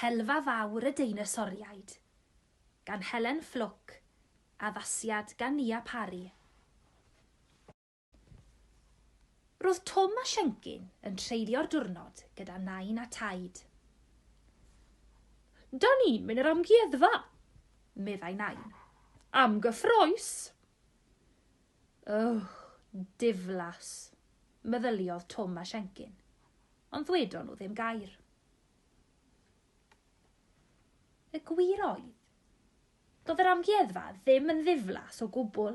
Helfa Fawr y Deinosoriaid gan Helen Fflwc, addasiad gan Nia Parry. Roedd Twm a Siencyn yn treulio'r diwrnod gyda Nain a Taid. Da ni'n mynd i'r amgueddfa, meddai Nain. Am gyffrous! Ugh, diflas, meddyliodd Twm a Siencyn, ond ddwedon nhw ddim gair. Y gwir oedd, Doedd yr amgueddfa ddim yn ddiflas o gwbl.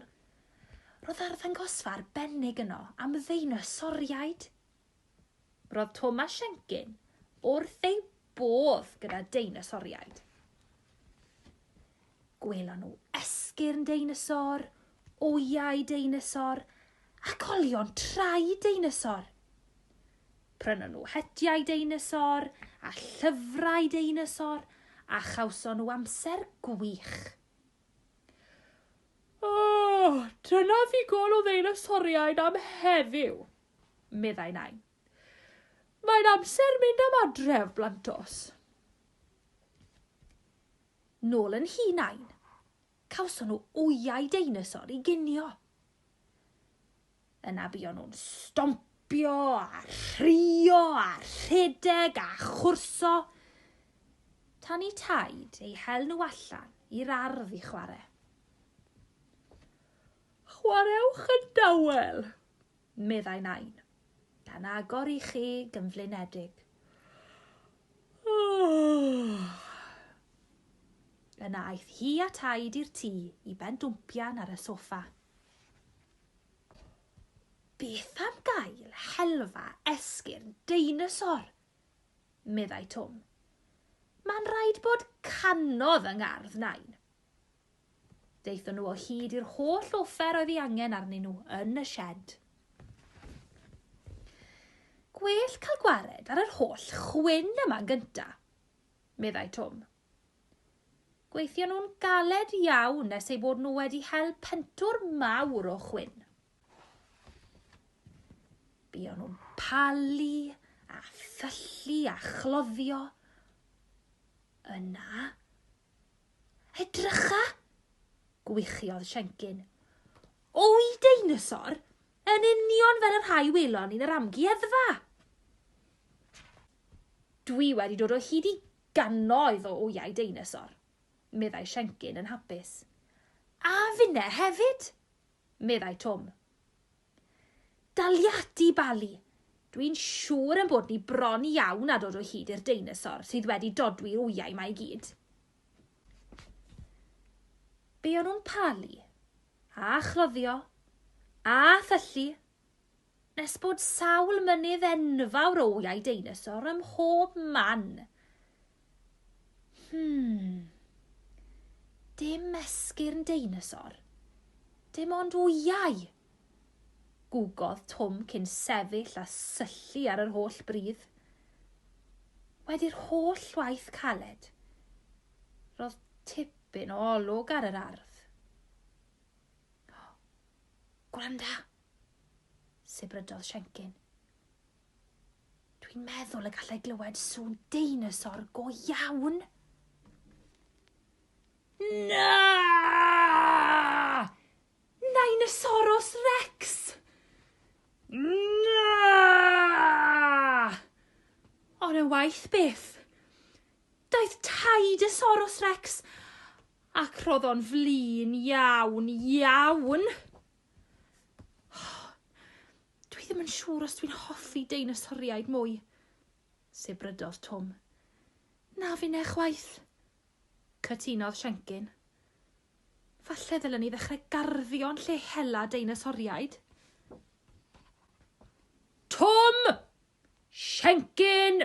Roedd arddangosfa arbennig yno am ddeinosoriaid. Roedd Thomas Siencyn wrth ei bodd gyda deinosoriaid. Gwelon nhw esgyrn deinosor, wyau deinosor ac olion traed deinosor. Prynon nhw hetiau deinosor a llyfrau deinosor a chawson nhw amser gwych. O, dyna ddigon o ddeinosoriaid am heddiw, meddai Nain. Mae'n amser mynd am adref, blantos. Nôl yn nhŷ Nain, cawson nhw wyau deinosor i ginio. Yna buon nhw'n stompio a rhio a rhedeg a chwrso tan i Taid eu hel nhw allan i'r ardd i chwarae. Chwaraewch yn dawel, meddai Nain, gan agor ei cheg yn flinedig. Yna aeth hi a Taid i'r tŷ i bendwmpian ar y soffa. Beth am gael helfa esgyrn deinosor? meddai Twm. Mae'n rhaid bod cannoedd yng ngardd Nain. Daethon nhw o hyd i'r holl offer oedd ei angen arnyn nhw yn y sied. Gwell cael gwared ar yr holl chwyn yma'n gynta, meddai Twm. Gweithion nhw'n galed iawn nes eu bod nhw wedi hel pentwr mawr o chwyn. Buon nhw'n palu a thyllu a chloddio. Yna, edrycha! gwichiodd Siencyn. O'i deinosor! Yn union fel y rhai welon ni'n yr amgueddfa! Dwi wedi dod o hyd i gannoedd o wyau deinosor, meddai Siencyn yn hapus. A finne hefyd, meddai Twm. Dalia ati, Bali. Dwi'n siŵr ein bod ni bron iawn â dod o hyd i'r deinosor sydd wedi dodwy'r wyau 'ma i gyd. Be o'n nhw'n palu, a chloddio, a thyllu, nes bod sawl mynydd enfawr o wyau deinosor ym mhob man. Hmm. Dim esgyrn deinosor. Dim ond wyau. Gwgodd Twm cyn sefyll a syllu ar yr holl bridd. Wedi'r holl waith caled, roedd tipyn o olwg ar yr ardd. Gwranda! sibrydodd Siencyn. Dwi'n meddwl y gallai glywed sŵn deinosor go iawn. Na! Dinosaurus Rex! Na! Ond yn waith beth, daeth taid y Saurus Rex ac roedd o'n flin iawn, iawn. Dwi ddim yn siŵr os dwi'n hoffi deinosoriaid mwy, sibrydodd Twm. Na finne chwaith, cytunodd Siencyn. Falle ddylen ni ddechrau garddio'n lle hela deinosoriaid. Twm! Siencyn!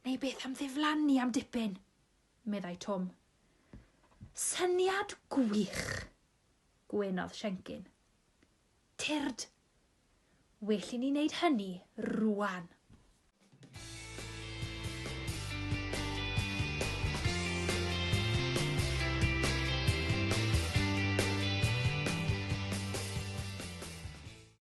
Neu beth am ddiflannu am dipyn? meddai Twm. Syniad gwych! gwenodd Siencyn. Tyrd! Well i ni wneud hynny rŵan.